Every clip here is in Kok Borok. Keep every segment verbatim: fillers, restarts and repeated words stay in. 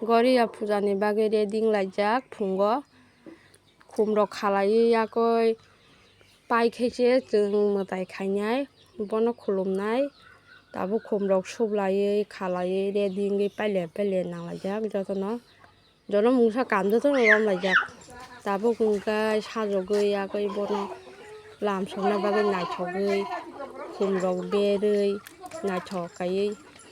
Goriya puja ni bagwi ready wng laijak phungo. Khum rok khalaiwi yakwi pai khe se chwng mwtai khainai, bono khulumnai. Tabuk khum rok sublaiwi khalaiwi ready wngwi paile paile nang laijak jotono. Jono mungsa kam jotono rom laijak. Tabuk hwnkhe sajogwi yakwi bono lam sokna bagwi naithogwi khum rok berwi naithok kaiwi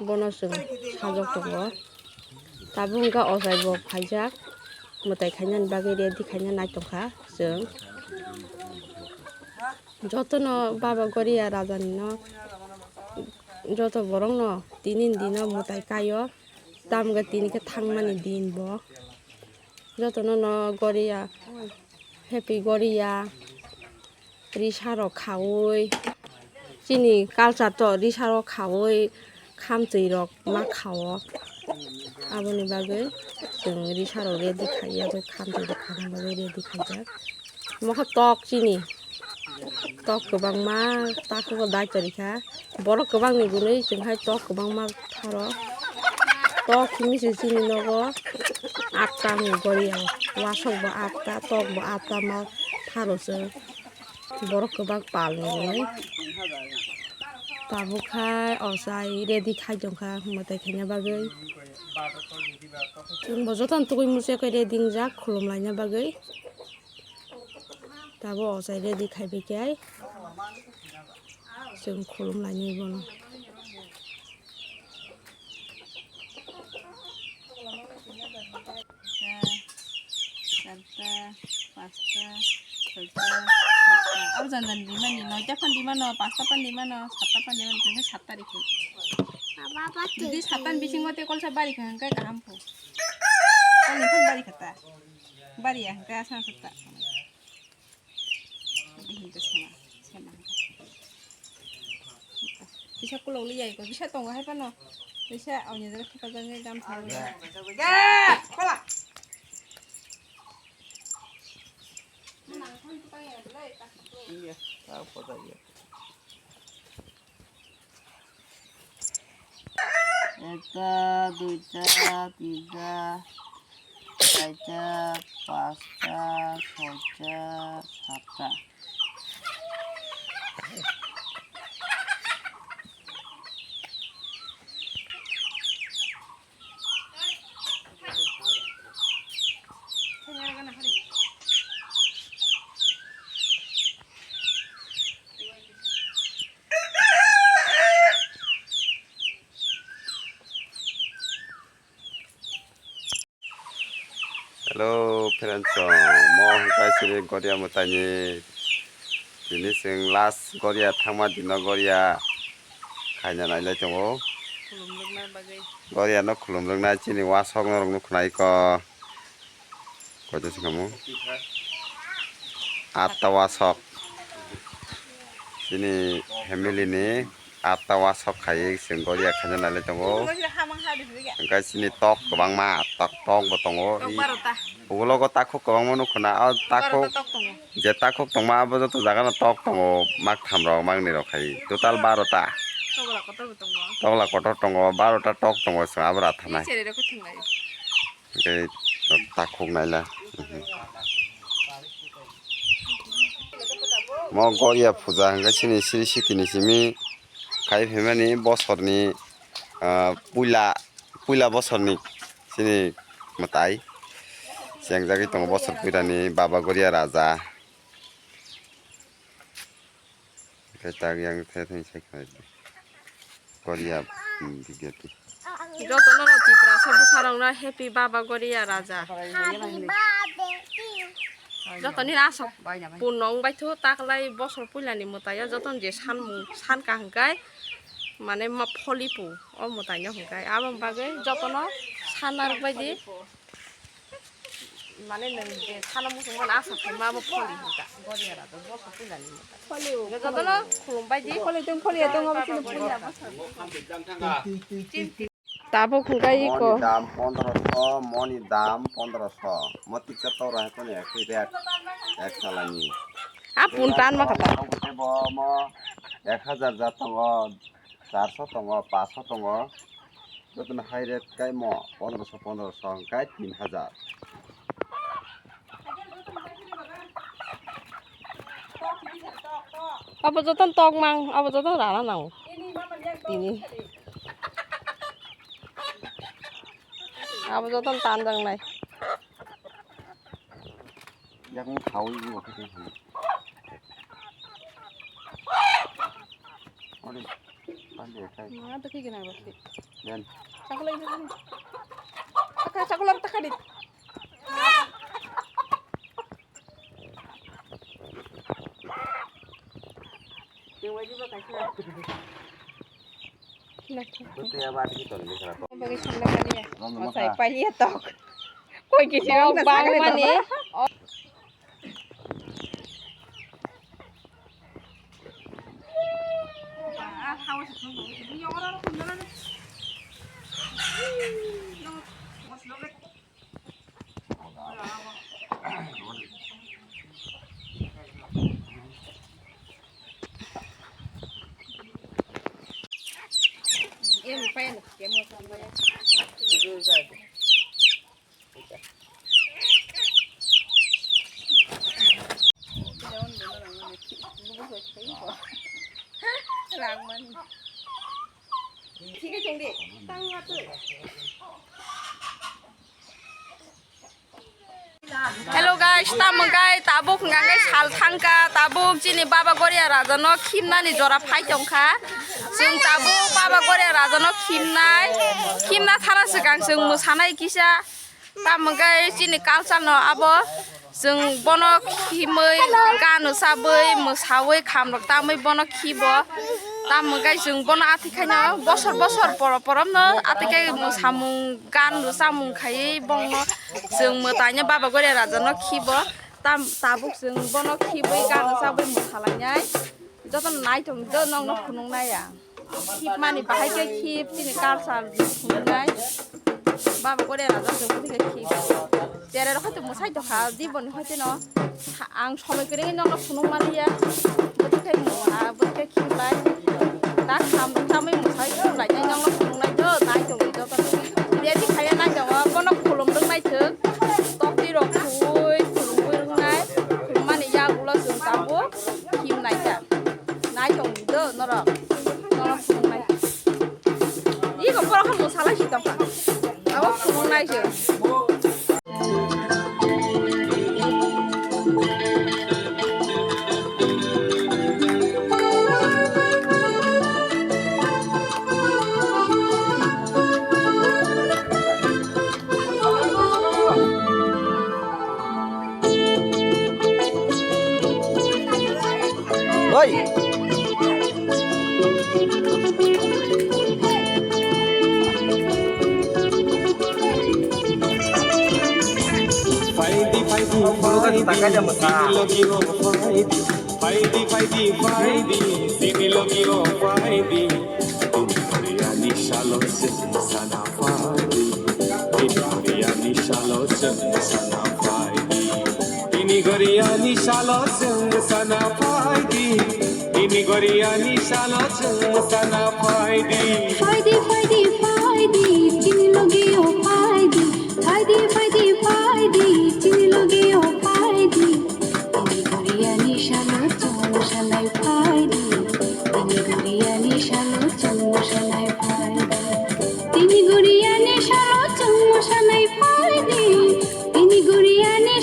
bono chwng sajok tongo. Tabuk hwnkhe ochai bo phaijak mwtai khainani bagwi ready khaina naitongkha chwng. Jotono Baba Goriya Raja ni no, joto borok no tini ni dino mwtai kaio, tamokhe tini khe thangmani din bo. Jotono no Goriya, happy Goriya, risa rok khaui, chini culture to risa rok khaui khamtwi rok ma khao. Aboni bagwi chwng risa rok ready khaiya, khamtwi rok khana bagwi ready khaijak. Mokha tok chini. Tok kwbangma takhuk o dai torikha. Borok kwbangni hwnwi chwng hai tok kwbangma tharo. Tok himwi se chini nogo atta ni goriya o. Wasok bo atta, tok bo atta ma tharo se. Borok kwbang palni hwnwi. Tabuk khai ochai ready khai tongkha mwtai khaina bagwi. Chwng bo jotono tugui muchai khe ready wngjak khulum laina bagwi. Tabuk ochai ready khaibai khe ai. Chwng khulum lainai bono. Charta, pasta, soita, satta. Abo jan jan rimani, noita phan rimano, pasta phan rimano, satta phan rimano, tini satta rikhe. Jodi satta ni bisingo te kolsa bari kha hwnkhe kaham kho. Kolni phan bari kha ta. Bari ya hwnkhe asa satta. Bihim to sema, sema. Bisa kulok liya iko, bisa tongo hai pano. Bisa awnya jaga thapa jangnya gam thawi. Iya, apa tadi ya? Ekta, duita, tinta, charta, pasta, soita, satta. Hello, friends, mo hwnkhe chini Goria mwtaini tini chwng last Goria thangma dino Goria khaina nailai tongo. Khulumrwkna bagwi. Goria no khulumrwkna chini wasok norok nukhnai ko. Koito se kamo? Atta wasok. Chini family ni atta wasok khaiwi chwng Goria khaina nailai tongo. Hwnkhe chini tok kwbangma, tok, tok bo tongo. Tok barota. Ugulogo takhuk kwbangma nukho na, o takhuk, barota tok tongo. Je takhuk tongma abo joto jaga no tok tongo, mak tham rok, mak ni rok khai. Total barota. Tokla kotor bo tongo. Tokla kotor tongo, barota tok tongo, chwng abo ra thanai. Cherry rok khe thwng lai. Hwnkhe takhuk naila. Mo Goria puja hwnkhe chini siri sitini simi khai phaimani bosorni, ah, puila, puila bosorni chini mwtai chengjagwi tongo bosor puilani Baba Goria Raja. Khe tak yang the thani sai khnai. Goria, hmm, bidyati. Jotono no Tiprasa bwsarokno happy Baba Goria Raja. Jotoni asok punno wngbaithu taklai bosor puilani mwtaio jotono je sanmung sankha hwnkhe mane ma pholipu o mwtaino hwnkhe aboni bagwi jotono sana rwkbaidi. Mane nwng je sana muchungmano asa khaima abo pholi hinka. Goria Raja boso puilani hinka. Pholi o, jotono khulumbaidi. Pholi tong, pholi tong, abo chini puila boso. Tabuk hinka iko. Moni dam pondroso, moni dam pondroso. Mo tiksa tora hai kono ek rek, ek salani. A puntan ma kata. Bo mo ek hajar ja tongo, charso tongo, paso tongo. Jotono hai rate kaimo pondroso, pondroso hwnkhe tin hajar. Abo jotono tokmang, abo jotono rana nango. Tini. Abo jotono tanjaknai. Yakung thawi ni wakhe tong thani. Ore, pande kai. Ma to kiki na bakti. Dan. Chakula ini. Taka chakula taka di. Yang wajib apa kasih? Betul ya, Pak, gitu, ini salah. Bagi sebelah kali ya. Masai pali ya tok. Koi kisi bang mani. Hello guys, tamo kai tabuk hwnka khe sal thangkha, tabuk chini Baba Goria Raja no khimnani jora phai tongkha. Chwng tabuk Baba Goria Raja no khimnai, khimna thana swkang chwng mwsanai kisa. Tamo kai chini culture no abo chwng bono khimwi gano chabwi mwsawi khamrok tamwi bono khibo. Tamo kai chwng bono atikhaino bosor bosor poro porom no atikhai mwsamung gan rwchapmung khaiwi bongno chwng mwtaino Baba Goria Raja no khibo. Tam tabuk chwng bono khibwi gano chabwi mwsalainai. Joto naitong do nokno phunuknai ang. Khibmani bahai khe khib chini culture phunuknai. Baba Goria Raja chwng bwtwi khe khib. Tere rok haito mwsai tongkha, jiboni haitino ang somoi kwrwngwi nokno phunukmani ya. Bwtwi khe mwsa, bwtwi khe khiblai. Da kham rok chamwi mwsai khiblai nai nokno phunuknai do naitong joto. Ready khaiya naitongo, bono khulum rwk naithok. Tokti rok khului khulumwi rwnai. Khulumani yagulo chwng tabuk. Khim naikha. Naitong do norok. Norok phunuknai. Iko borok khe mwsalai si tongkha. Abo phunuknai se. Oi. Phaidi, phaidi, phaidi, tini logi o phaidi. Phaidi, phaidi, phaidi, tini logi o phaidi. Tini Goria ni salo chwng sana phaidi. Tini Goria ni salo chwng sana phaidi. Tini Goria ni salo chwng sana phaidi. Tini Goria ni salo chwng sana phaidi. Phaidi, phaidi, phaidi, tini logi o phaidi. Phaidi, phaidi, phaidi, tini logi o phaidi. Tini Goria ni salo chwng sana phaidi. Tini Goria ni salo chwng sana phaidi. Tini Goria ni salo chwng sana phaidi. Tini Goria ni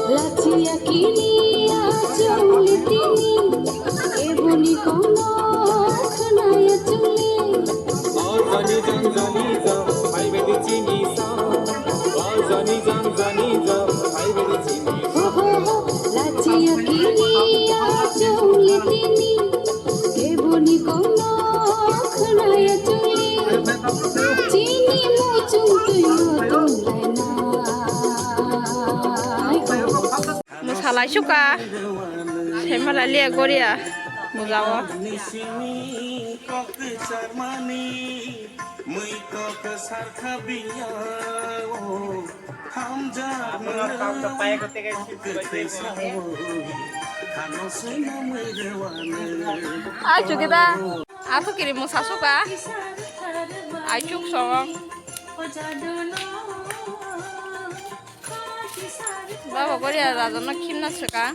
Lachiya kini achuli tini, eboni kono khwnaya chuli. Ho, ho, ho, lachiya kini achuli tini, eboni kono khwnaya chuli. Chini muchung twi mutung lainai. Mwsalai suka, saimalai liya goria, mujao. Ai chukida. Ato kiri mo sasuka. Ai chuk song. Baba gori raja no khimna suka.